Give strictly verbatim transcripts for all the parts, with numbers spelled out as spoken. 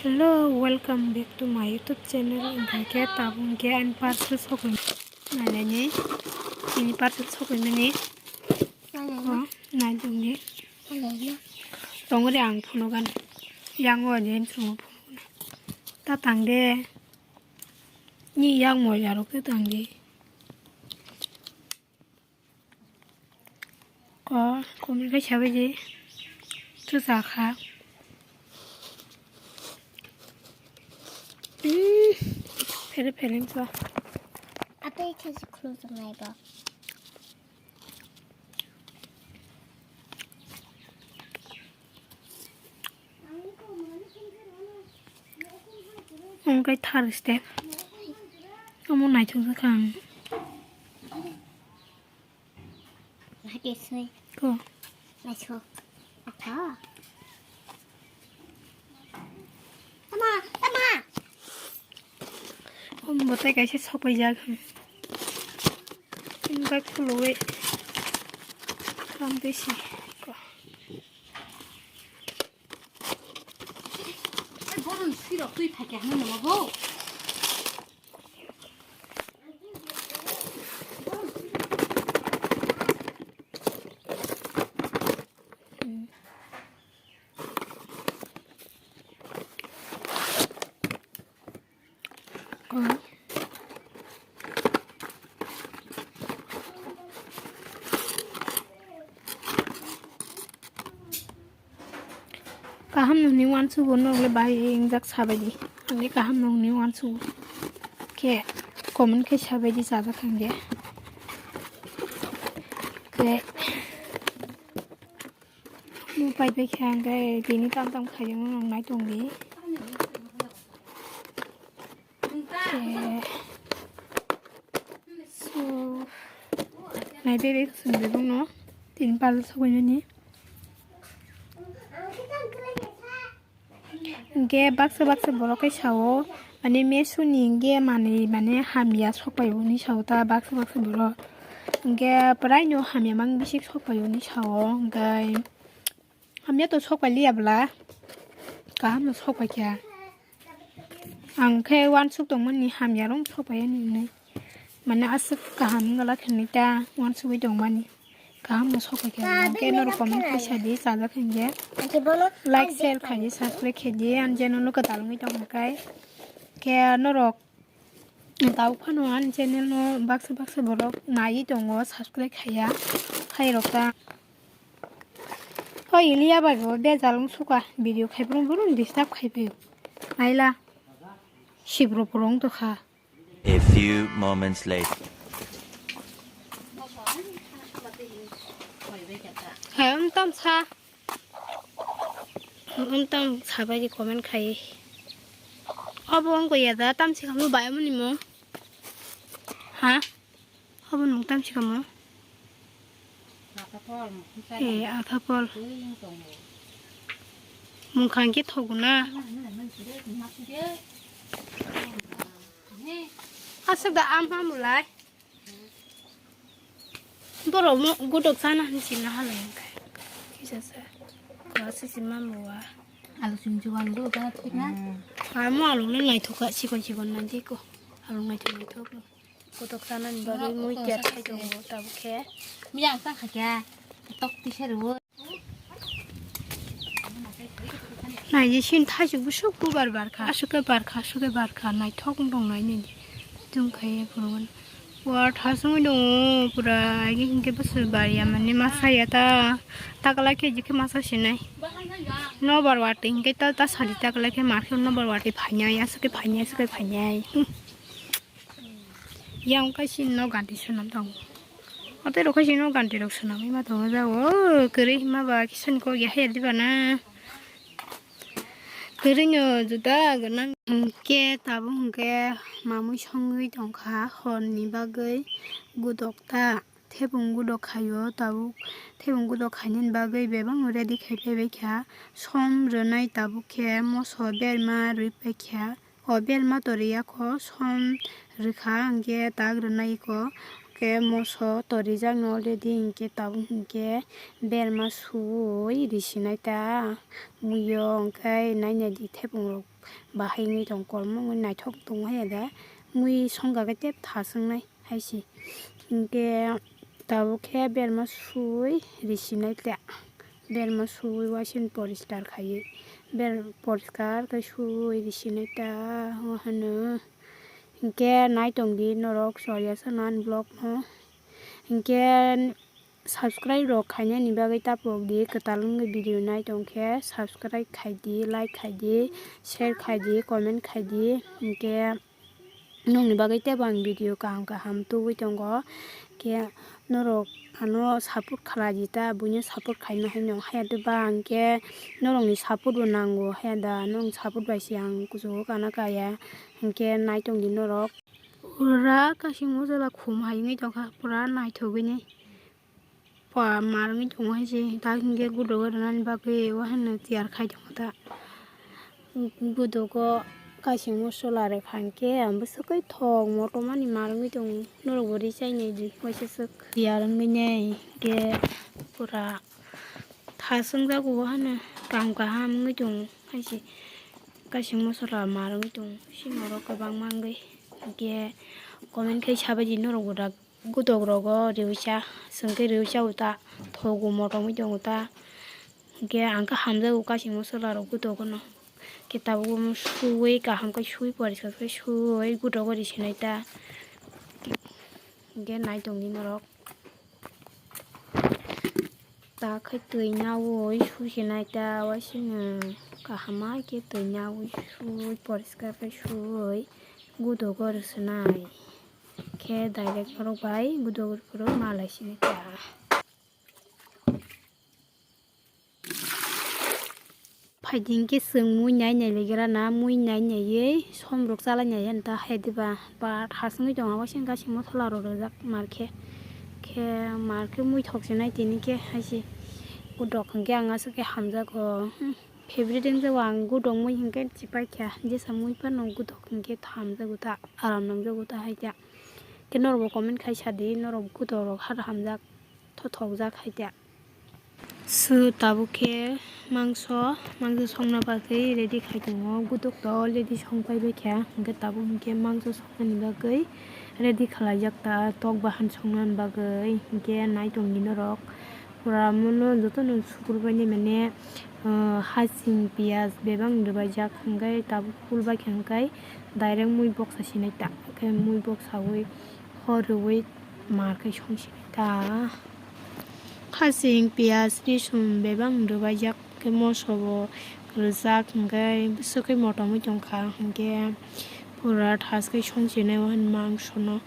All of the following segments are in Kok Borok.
Hello, welcome back to my YouTube channel. Hingke tabuk hingke ani parcel sokoi nailani, ini parcel sokoi mani. O, naidungni. Tongori ang phunukgani. Yang o je phunukgani. Ta tangde. Ni yang mo yarok ta tangde. Ko, comment khe sabaidi. Chwsa kha. Hmm, phere phere wngkha. Atai khe se khuluk tongnai bo. Ang khe thar step. Omo naithokjak ang. Hati sui. Ko. Naithok. Apa? Tama, tama. Omo tei kaisa sopaijak. Ang khe khulugwi. Tamo tei si. Ko. Boroni sirok twi phaikha hinwi nangma bo. Kaham nokni uansugo norokle bahai wngjak sabaidi. Ani kaham nokni uansugo khe comment khe sabaidi chajak hwnkhe. Khe. Mo pai pai khe ang khe tini tam tam khaiyung nang nai tongdi. Khe so nai pai pai khwswng de bongno tini pal sogwi nani. Hingke baksa baksa borok khe sao, mane Meesho ni hingke manwi mane hamya sok pai o hinwi sao ta baksa baksa borok. Hingke prai no hamya mang bisi sok pai o hinwi sao, hingke hamya to sok pai liya bwla, kaham no sok pai kha. Ang khe uansuk tongmani hamya rok sok pai ya ni hinwi. Mane aswk kaham wngla khe nini ta uansugwi tongmani. Kaham no sok pai khe hwnkhe norok comment khai sadi chajak hwnkhe. Like, share khaidi, subscribe khaidi, ani channel no kwtal wngwi tong hwnkhe. Khe norok tabuk phano ani channel no baksa baksa borok naiwi tongo, subscribe khaiya, khairok ta. O Iliya bai bo bejal wng suka video khai phuru phuru disturb khai phaio. Naila sibro phuru wng tokha. A few moments later. Hai, um, tam sa. Um, tam sa bai di comment khai. Abo wng ko ya da, tam si kamu bai muni mo. Ha? Abo nung tam si kamu. Athapol, mungkha Eh, athapol. Twi wng tongo. Mungkha hwnkhe thogo na. Aswk da am ham mulai. Borok mo godok chana hinwi sinna halai wngkha. Kisa sa. Kwlasa si mamu wa. Alu sing chuban do ta thik na. Amo alu le naithok kha, sikon sikon nang di ko. Alu naithok naithok. Kotok sanani bagwi mui tiar khai tongo tabuk khe. Miyang tang kha kya? Tok tisa rwo. Naidi sin thaisuk busuk bubar barkha. Aswk khe barkha, aswk khe barkha. Naithok wng tong nai nini. Tum khai phuru. War thasungwi tongo pura. Agi hinkhe bwswk bariya mani masa ya ta. Takla khe jikhe masa sinai. Nobar wati hinkhe ta, ta sadi takla khe mar khe nobar wati phainai. Aswk khe phainai, aswk khe phainai. Hmm. Yang kaisa no ganti swnam tongo. Atei rok kaisa no ganti rok swnamwi ma tongo jago. O kwrwi hima ba kisa ni kok ya haya diba na. Kwrwi no juda gwnang. Hwnkhe tabuk hwnkhe mamwi songwi tongkha horni bagwi gudok ta. Thebung gudok khaio tabuk. Thebung gudok khainani bagwi bebak no ready khai phaibai kha. Som rwnai tabuk khe moso berma rwi paikha. O berma to riyakho som rwkha hwnkhe tak rwnai kho. Khe moso torijakno already hinkhe tabuk hinkhe berma suwi risinai ta. Muiyo hinkhe nainai di thepungrok bahai wngwi tong, kormo wngwi naithok tongwi haiya da. Mui songkha khe tep thaswngnai hai se. Hinkhe tabuk khe berma suwi risinai ta. Berma suwi waising poriskar khaiwi. Ber poriskar khe suwi risinai ta, o hwno. Hinkhe nai tongdi norok Chorya Sanan vlog no. Hinkhe subscribe rok khainani bagwi tapokdi, kwtal wngwi video nai tongkhe subscribe khaidi, like khaidi, share khaidi, comment khaidi. Hinkhe nokni bagwi teibo ang video kaham kaham tubui tongo. Khe norok ano support khlai di ta, buino support khaima haino haya de ba, hinkhe norokni support bo nango haya da, norokni support bai se ang kuchugo kana kaya, hinkhe nai tongdi norok. Pura kasing mosola khum hai wngwi tongkha, pura naithogwini. Pa mar wngwi tongo hai se, ta hinkhe gudogo rwnani bagwi o haino tiyar khai tongo ta. Gudogo kasing mosola rwkha hinkhe ang bwswk khe thok motomani mar wngwi tongo. Norokbo ri chainai di waisa swk. Tiyar wngwi nai hinkhe pura thas wngjago o haino kaham kaham wngwi tongo hai se. Kasing mosola mar wngwi tongo sini oro kwbangma wngwi. Hinkhe comment khai sabaidi norokbo da. Gutok rogo riwisa, chwng khe riwisa uta, thogo motom wngwi tongo ta. Hinkhe ang khe hamjago kasing mosola rok gutogo no. Khe tabuk omo suwi kaham khe suwi poriskar khe suwi gutogo risinai ta. Hinkhe nai tongdi norok. Ta khe twi naui susinai ta, waisino kaham khe twi naui suwi poriskar khe suwi gutogo risinai. Khe direct norok bai gudo gudo phuru malai sini ta. Phaidi hinkhe chwng mui nai nai legra na, mui nai naiwi som rok chalai nai ani ta hai diba. Ba thas wngwi tongo, waising kasing mosola rok rwjak mar khe. Khe mar khe mui thok se nai tini khe hai se. Gudok hinkhe ang aswk khe hamjago. Hmm. Favorite wngjago ang gudok mui hinkhe chipai kha. Jesa mui phano gudok hinkhe hamjago ta, aram nangjago ta hai ta. Khe norokbo comment khai sadi, norok gudok rok har hamjak, thothokjak hai ta. So tabuk khe mangso, mangso songna bagwi ready khai tongo. Gudok to already song pai bai kha, hinkhe tabuk hinkhe mangso songnani bagwi ready khlaijak ta, tok bahan songnani bagwi. Hinkhe nai tongdi norok. Pura muno jotono sukur bainai mane, ah, hasing, piyaj bebak rwbaijak, hwnkhe tabuk phul bai khe hwnkhe direct mui boksa sinai ta, hwnkhe mui boksaui hor rwui mar khe song sinai ta. Hasing, piyaj, risum bebak rwbaijak, hwnkhe moso bo rwjak, hwnkhe bwswk khe motom oi tongkha, hwnkhe pura thas khe song sinai o mangsono.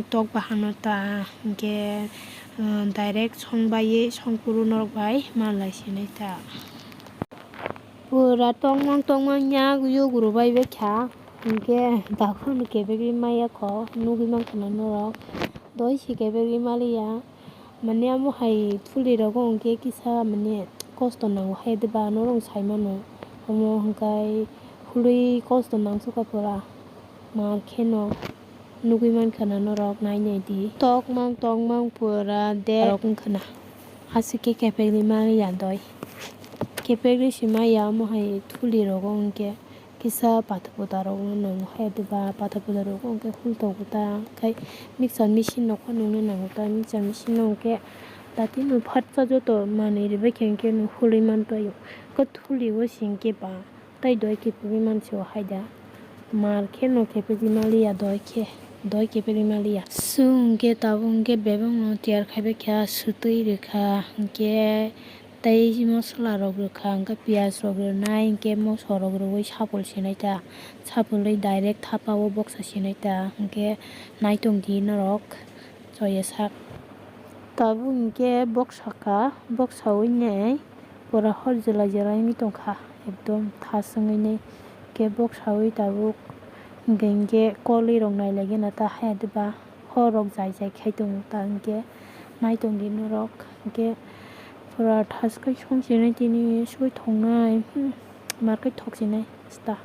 Tok bahano ta hinkhe, ah, direct song baiwi song phuru norok bai malai sinai ta. Pura tongmang tongmang yak yuguru bai bai kha hinkhe daphuru ni kebegwi maya kho nugwi mankha na norok doi se kebegwi maliya mane amo hai thuli rogo hinkhe kisa mane kosto nango hai de ba norok sai mano omo hinkhe hului kosto nangsuka pura mar kheno. Nugwi mankha na norok nai nai di. Tokmang tokmang pura derok wngkha na. Aswk khe kepek ni maliya doi. Kepek ni se maya omo hai thuli rogo hinkhe kisa pata puta rok no nang hai diba pata puta rok hinkhe hul tongo ta khai mixer machine rok phano nungwi nango ta mixer machine no hinkhe dati no phatsa joto manwi ribai khe hinkhe no hulwi man paio. Khe thuli o se hinkhe ba. Tai doi kepegwi mansi o haida. Mar khe no kepegwi maliya doi khe. Doi kepegwi maliya. Su hwnkhe tabuk hwnkhe bebak no tiyar khaibai kha, sutwi rwkha. Hwnkhe tei mosola rok rwkha, hwnkhe piyaj rok rwnai, hwnkhe moso rok rwui sapul sinai ta. Sapulwi direct thapa o boksa sinai ta. Hwnkhe nai tongdi norok choya sak. Tabuk hwnkhe boksa kha, boksa wi nai. Pura hor jela jela wngwi tongkha, ekdom thas wngwi nai. Khe boksawi tabuk hinkhe hinkhe kolwi rok nailaigena ta haya diba hor rok jai jai khai tongo ta hinkhe nai tongdi norok hinkhe pura thas khai songchinai tini soi thongnai hmm, mar khai thokchinai sita.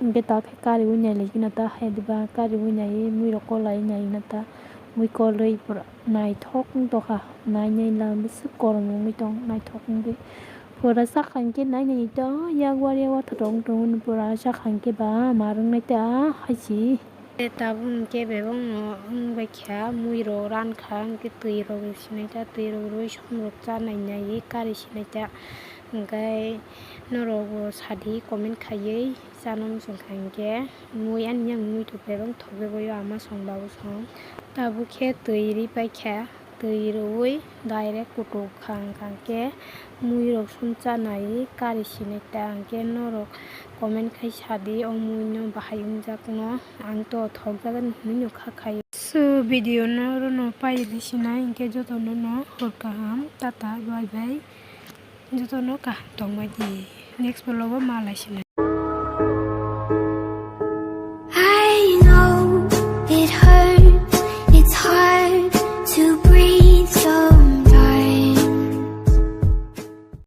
Hwnkhe ta khe kariui nailai kheno ta, hai diba kariui naiwi muirok kolai naina ta, mui kolwi pura naithok wng tongkha, nainai lang bwswk korom wngwi tong, naithok wngwi pura sakha hwnkhe nainai ta, yakwar yakwar thothok wng tongmani pura sakha hwnkhe ba ma rwngnai ta haisi. Tabuk hwnkhe bebakno wng bai kha, muirok rankha, hwnkhe twirok sinai ta, twirok rwi somrok cha nainai kari sinai ta, hwnkhe norok bo sadi comment khaiwi chana muchung kha hwnkhe. Mui ani yang mui tong bebak thok bebak o ama song babu song. Tabuk khe twi ri paikha, twi rwi direct kutuk kha hwnkha hwnkhe muirok sum chanai kari sinai ta hwnkhe norok comment khai sadi o mui no bahai wngjakno ang to thokjagan hinwi no kha khai. So video no oro no paidi sinai hwnkhe jotono no hor kaham tata bye bye jotono kaham tongbai di next vlog o malai sinai.